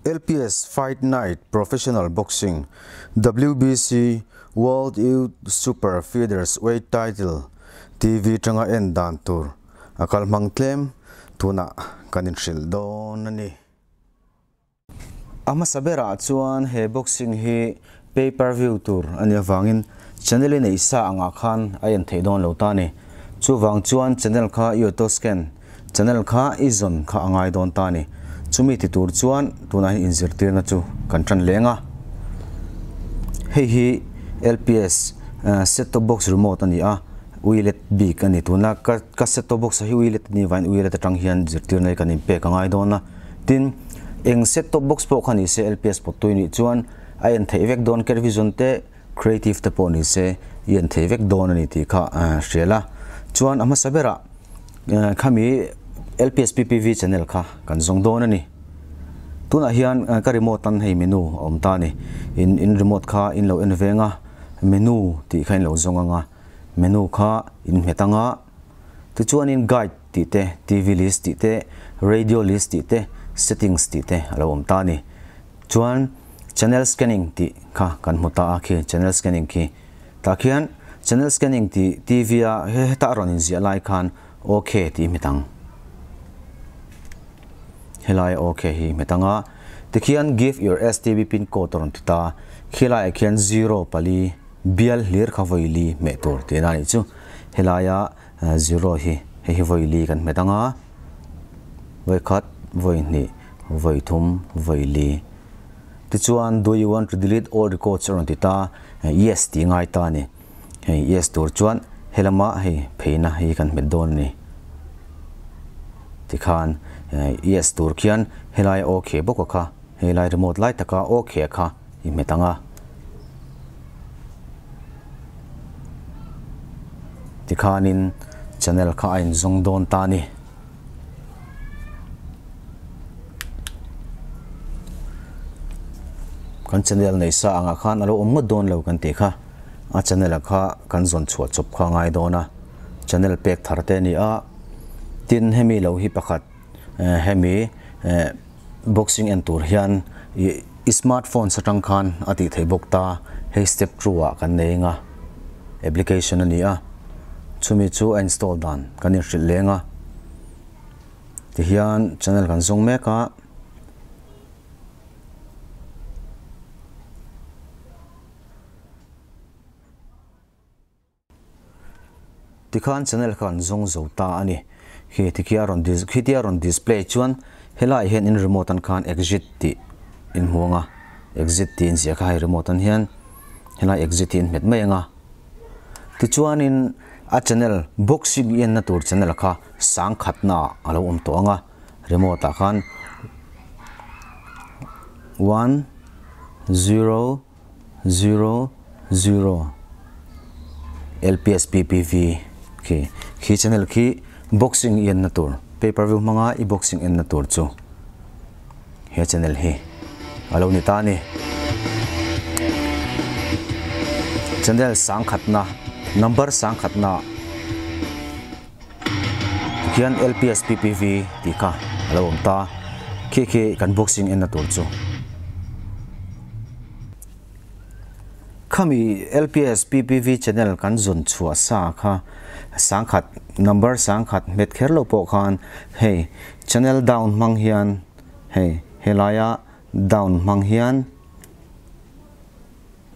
LPS Fight Night Professional Boxing WBC World Youth Super Featherweight Title TV atanga en dan tur a kal hmang tlem tunah kan inhrilh dawn a ni. A hmasa berah chuan he boxing hi pay per view tur a nih avangin channel i neih sa angah khan a en theih dawn lo ta a ni. Chuvang chuan channel kha i auto scan Channel kha i zawn kha a ngai dawn ta a ni. Chumi ti tur chuan tunah hian inzirtirna chu kan tan leng a. Hei hi LPS set top box remote a ni a, uilet bik a ni. Tuna ka ka set top box hi uilet a nih vangin uilet atang hian zirtirna hi kan inpek a ngai dawn a. Tin, eng set top box pawh kha ni se LPS pawt tui nih chuan a en theih vek dawn Kervision te Creative te pawh ni se i en thei vek dawn a ni tih kha hria la. Chuan a hmasa berah khami LPSPPV channel kha kan zawng dawn a ni. Tunah hian ka remote tan hei menu a awm ta a ni. In in remote kha in lo en veng a, menu tih kha in lo zawng ang a, menu kha in hmet ang a. Tichuanin guide tih te, TV list tih te, radio list tih te, settings tih te a lo awm ta a ni. Chuan channel scanning tih kha kan hmu ta a khi, channel scanning khi. Tah khian channel scanning tih TV a heta a rawn inziah lai khan OK tih hmet ang. Helai OK hi hmet ang a. Tikhian give your STB pin code a rawn ti ta. Khilaiah khian zero pali bial hlir kha vawi li hmeh tur tihna a nih chu. Helaia zero hi hei hi vawi li kan hmet ang a. Vawi khat, vawi hnih, vawi thum, vawi li. Tichuan do you want to delete all records a rawn ti ta, yes tih ngai ta a ni. Hei yes tur chuan helama hei pheina hi kan hmet dawn a ni. Tikhan yes tur khian helai ok bawk a kha, helai remote lai taka ok kha i hmet ang a. Tikhanin channel kha a inzawng dawn ta a ni. Kan channel nei sa angah khan a lo awm ngawt dawn lo kan tih kha. A channel ah kha kan zawn chhuah chawp kha a ngai dawn a. Channel pek thar te a ni a. Tin hemi lo hi pakhat hemi boxing en tur hian i smartphone atang khan a tih theih bawk ta. Hei step two ah kan nei eng a application a ni a. Chumi chu a install dan kan inhrilh leng a. Tihian channel kan zawng mek a. Tikhan channel kha an zawng zo ta a ni. Khi tikhi a rawn khitia a rawn display chuan helaiah hian in remote an khan exit tih in hmu ang a, exit tih in ziah kha hei remote an hian helai exit hi in hmet mai ang a. Tichuanin a channel boxing i enna tur channel kha sangkhatna ah a lo awm tawh ang a, remote ah khan one zero zero zero lpsppv khi khi channel khi boxing i enna tur pay per view hmanga i boxing enna tur chu he channel hi a lo ni ta a ni. Channel sangkhatna number sangkhatna tikhian lpsppv tih kha a lo awm ta khi khi kan boxing enna tur chu. Khami LPS PPV channel kan zawn chhuah sa kha sangkhat number sangkhat hmet kher lo pawh khan hei channel down hmang hian hei helaia down hmang hian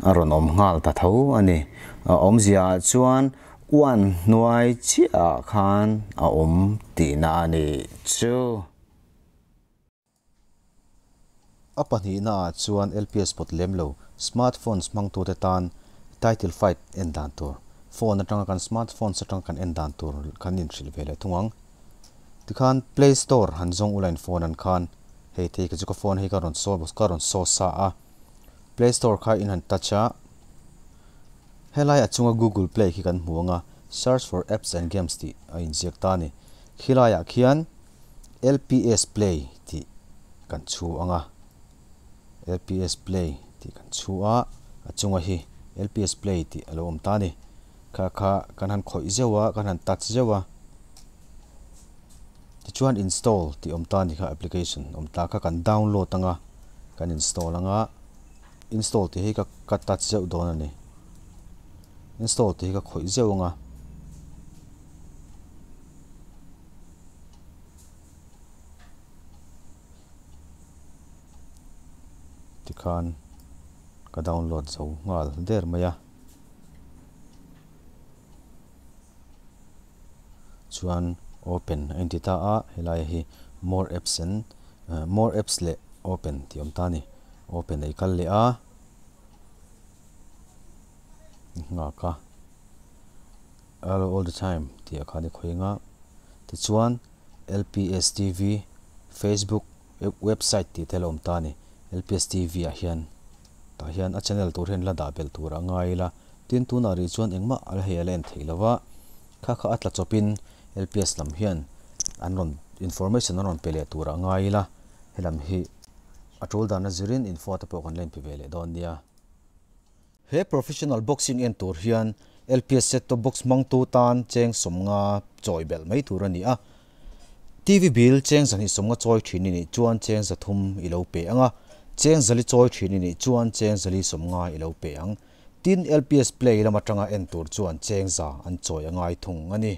a rawn awm nghal ta tho a ni. A awmzia ah chuan uan hnuai chiah ah khan a awm tihna a ni chu. A pahnihna ah chuan LPS pawt lem lo smartphones hmangtute tan title fight en dan tur, phone atanga kan smartphones atanga kan en dan tur kan inhrilh ve leh thung ang. Tikhan play store han zawng ulain phone an khan hei thei ka chu ka phone hei ka rawn saw ka rawn saw sa a, play store kha in han touch a, helai a chunga google play khi kan hmu ang a, search for apps and games tih a inziak ta a ni. Khilaiah khian. LPS play tih kan chhu ang a, LPS play tih kan chhu a, a chunga hi LPS play tih a lo awm ta a ni. Kha kha kan han khawih zeuh a, kan han touch zeuh a, tichuan install tih awm ta a ni kha application awm ta kha kan download ang a, Kan install anga, install tih hi ka ka touch zeuh dawn a ni. Install tih hi ka khawih zeuh anga. Tikhan ka download zo nghal der mai a. Chuan open a inti ta a, helai hi more apps and more apps leh open tih awm ta a ni. Open a i kal leh a, nghak a, allow all the time tih ah khan i khawih ang a, tichuan L_P_S T_V Facebook website tih te a lo awm ta a ni. L_P_S T_V ah hian tah hian a channel tur hian la dah belh tur a ngai ila, tin tunah rih chuan engmah a la hei a la en theih lo va, kha kha a tla chawpin L_P_S lam hian an rawn information an rawn pe leh tur a ngai ila, helam hi a tul dan a zirin info te pawh kan la inpe ve leh dawn nia. He professional boxing en tur hian LPS set top box hmangtu tan cheng sawmnga chawi belh mai tur a ni a. TV bill cheng zahnih sawmnga chawi thin i nih chuan cheng zathum i lo pe ang a, cheng zali chawi thin i nih chuan cheng zali sawmnga i lo pe ang. Tin, LPS Play lam atanga en tur chuan cheng za an chawi a ngai thung a ni.